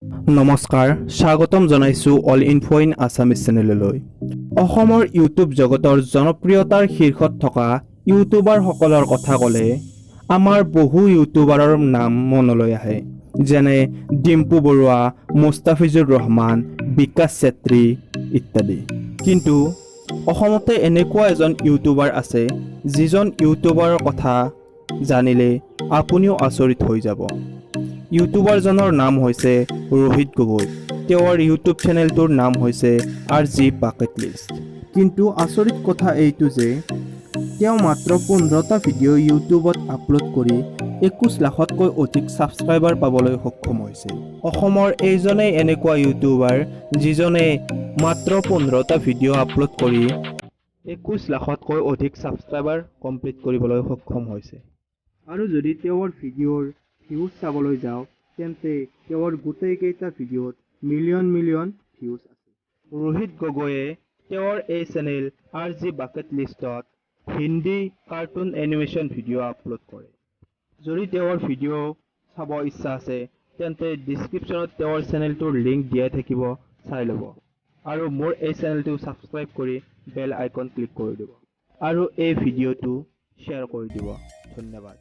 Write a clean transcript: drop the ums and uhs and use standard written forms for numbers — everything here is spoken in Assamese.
নমস্কাৰ, স্বাগতম জনাইছোঁ অল ইনফো ইন আছামিজ চেনেললৈ। অসমৰ ইউটিউব জগতৰ জনপ্ৰিয়তাৰ শীৰ্ষত থকা ইউটিউবাৰসকলৰ কথা ক'লে আমাৰ বহু ইউটিউবাৰৰ নাম মনলৈ আহে, যেনে ডিম্পু বৰুৱা, মুস্তাফিজুৰ ৰহমান, বিকাশ চেত্ৰী ইত্যাদি। কিন্তু অসমতে এনেকুৱা এজন ইউটিউবাৰ আছে, যিজন ইউটিউবাৰৰ কথা জানিলে আপুনিও আচৰিত হৈ যাব। ইউটিউবাৰজনৰ নাম হৈছে ৰোহিত গগৈ। তেওঁৰ ইউটিউব চেনেলটোৰ নাম হৈছে আৰ জি বাকেট লিষ্ট। কিন্তু আচৰিত কথা এইটো যে তেওঁ মাত্ৰ 15টা ভিডিঅ' ইউটিউবত আপলোড কৰি 21 লাখতকৈ অধিক ছাবস্ক্ৰাইবাৰ পাবলৈ সক্ষম হৈছে। অসমৰ এইজনেই এনেকুৱা ইউটিউবাৰ, যিজনে মাত্ৰ 15টা ভিডিঅ' আপলোড কৰি 21 লাখতকৈ অধিক ছাবস্ক্ৰাইবাৰ কমপ্লিট কৰিবলৈ সক্ষম হৈছে। আৰু যদি তেওঁৰ ভিডিঅ'ৰ ভিউজ চাবলৈ যাওঁ, তেন্তে তেওঁৰ গোটেইকেইটা ভিডিঅ'ত মিলিয়ন মিলিয়ন ভিউজ আছে। ৰোহিত গগৈয়ে তেওঁৰ এই চেনেল আৰ জি বাকেট লিষ্টত Hindi cartoon animation video' upload কৰে। যদি তেওঁৰ ভিডিঅ' চাব ইচ্ছা আছে, তেন্তে ডিছক্ৰিপশ্যনত তেওঁৰ চেনেলটোৰ লিংক দিয়াই থাকিব, চাই ল'ব। আৰু মোৰ এই চেনেলটো ছাবস্ক্ৰাইব কৰি বেল আইকন ক্লিক কৰি দিব আৰু এই ভিডিঅ'টো শ্বেয়াৰ কৰি দিব। ধন্যবাদ।